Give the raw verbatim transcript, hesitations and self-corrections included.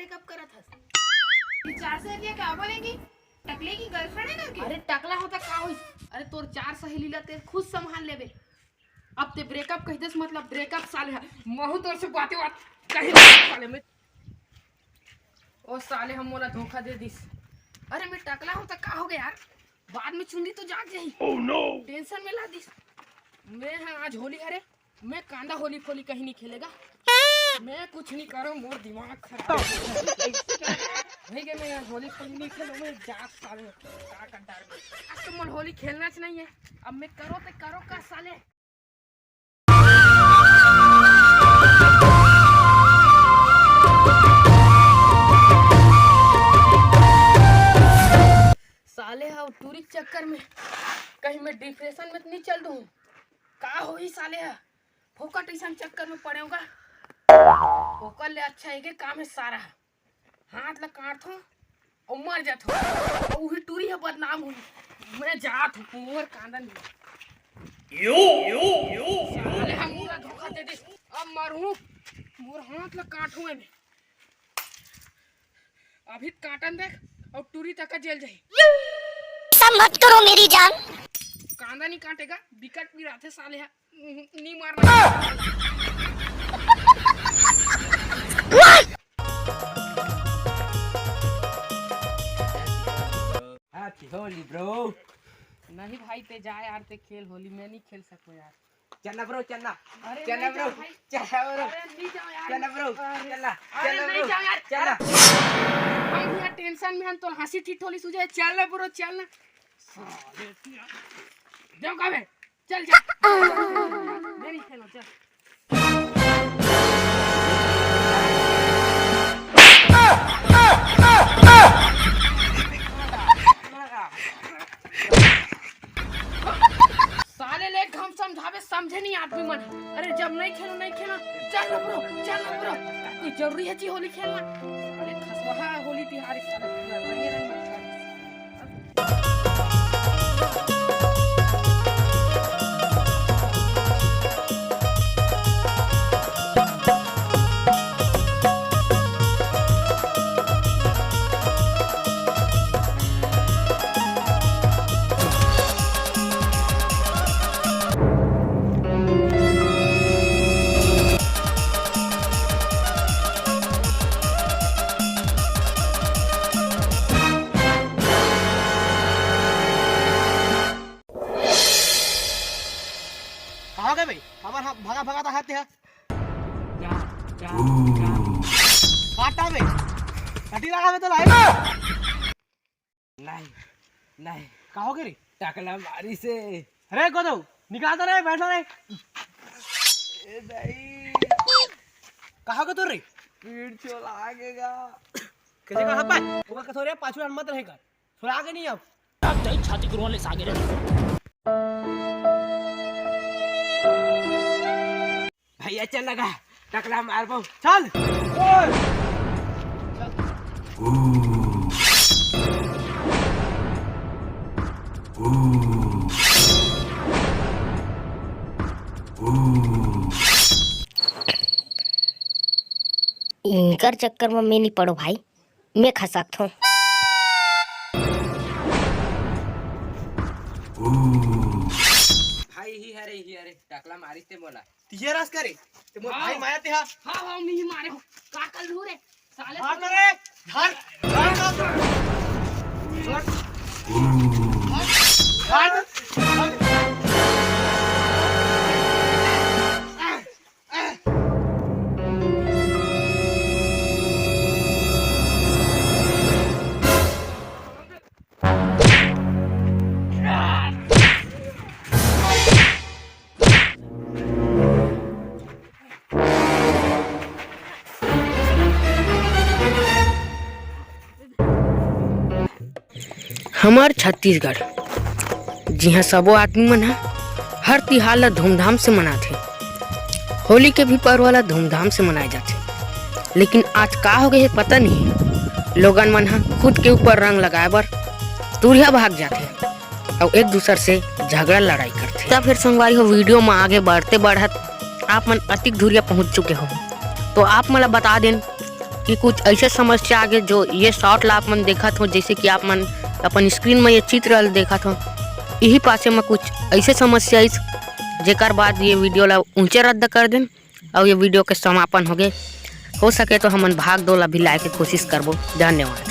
Breakup करत हस। ये चार सौ रुपया का बोलेगी? टकले की गर्लफ्रेंड है करके? अरे टकला होता का होई? अरे तोर चार सहेली ला ते खुद संभाल लेबे। अब ते ब्रेकअप कह देस मतलब ब्रेकअप साले है। महू तोर से बातें बात कहीं नहीं साले में। ओ साले हम मोला धोखा दे दिस। अरे मैं टकला होता का हो गया यार? बाद में चुंदी तो जाग जाही। Oh no! टेंशन में ला दिस। मैं हाँ आज होली हरे, मैं कांदा होली फोली कहीं नहीं खेलेगा। मैं कुछ नहीं करो, मोर दिमाग खराब। भाई के मैं होली फोली नहीं खेलो, मैं जात साले का कंटार में। आज तो मोर होली खेलना च नहीं है। अब मैं करो ते करो का साले। साले हा टूरी के चक्कर में कहीं मैं डिप्रेशन में तो नहीं चल दूँ? का होही साले हा? फोकट ऐसा चक्कर में पड़े होगा। ओकर ले अच्छा एक काम है सारा, हाथ ला काटथो अउ मर जाथो, अउ उही टूरी ह बदनाम होही। मैं जात हूँ मोर कांदा नहीं। यो यो यो साले हम पूरा धोखा दे दे। अब मरहूँ, मोर हाथ ला काटहूँ एमे। अभी काटन देख, अउ टूरी तक जेल जाही। ऐसा मत करो मेरी जान। कांदा नहीं काटेगा, बिकट पिराथे साले हा। नहीं मारना। Happy Holi, bro। नहीं भाई, ते जा यार, ते खेल होली, मैं नहीं खेल सकूँ यार। चलना bro, चलना। अरे चलना नहीं bro, जाओ भाई। चलना bro। अरे नहीं जाओ यार। चलना bro, अरे, चलना, अरे चलना नहीं bro, जाओ यार। चलना। हम यहाँ टेंशन में हम तो हंसी ठिठोली सूझे। चलना bro, चलना। साले, जाओ कहाँ है? चल जा। मेरी खेलो, चल। साले ले हम समझावे, समझे नहीं आदमी मन। अरे जब नहीं खेलो, नहीं खेलो। चल ना bro, चल ना bro। कोई जरूरी है जी होली खेलना? अरे खसवा होली तिहार, साले पूरा रंगे रंग में। कहाँ गए भाई? हमार हा-, भगा भगा तो हाथ है। जा, जा, जा। काटा बे। कटी लगा बे तो लाए। नहीं, नहीं। का हो गए रे? टकला मारी से। अरे गोदो, निकाल दे रे, बैठा रे। ए दाई। का हो गए तोर रे? पीठ चोला आगेगा। कैसे का हब्बा? ओकर कसो रे, पाछू मत रहे कर। सुना के नहीं अब। अब दही छाती के रोले सागे रे। भैया चल लगा, टकला मारबो। चल। इनकर चक्कर में मैं नहीं पड़ो भाई। मैं खा सकथों। भाई ही हरे, ही हरे, टकला मारिस ते मोला। तिहे रस करे, ते मोर हाँ। भाई माया ते हा। हाँ, हाँ, मैं ही मारे हो। का कर लू रे? साले हाँ, साले। करे। धर, धर, धर। धर, धर। हमर छत्तीसगढ़, जिहां सबो आदमी मन ह हर तिहार ल धूमधाम से मनाथे, होली के भी पर्व ल धूमधाम से मनाए जाथे। लेकिन आज का हो गए हे पता नहीं, लोगन मन ह खुद के ऊपर रंग लगाए बर तुरिया भाग जाथे अउ एक दूसर से झगड़ा लड़ाई करथे। त फिर संगवारी हो, वीडियो म आगे बढ़ते बढ़त आप मन अतिक धुरिया पहुंच चुके हो, तो आप मन ल बता देन कि कुछ ऐसे समस्या आगे, जो ये शॉट ला आप मन देखत हो, जैसे कि आप मन अपन स्क्रीन में ये चित्र ल देखत हो, यही पासे में कुछ ऐसे समस्या आइस, जेकर बाद ये वीडियो ला उहेंच रद्द कर देन और ये वीडियो के समापन होगे। हो सके तो हमन भाग दो ला भी लाए के कोशिश करबो। धन्यवाद।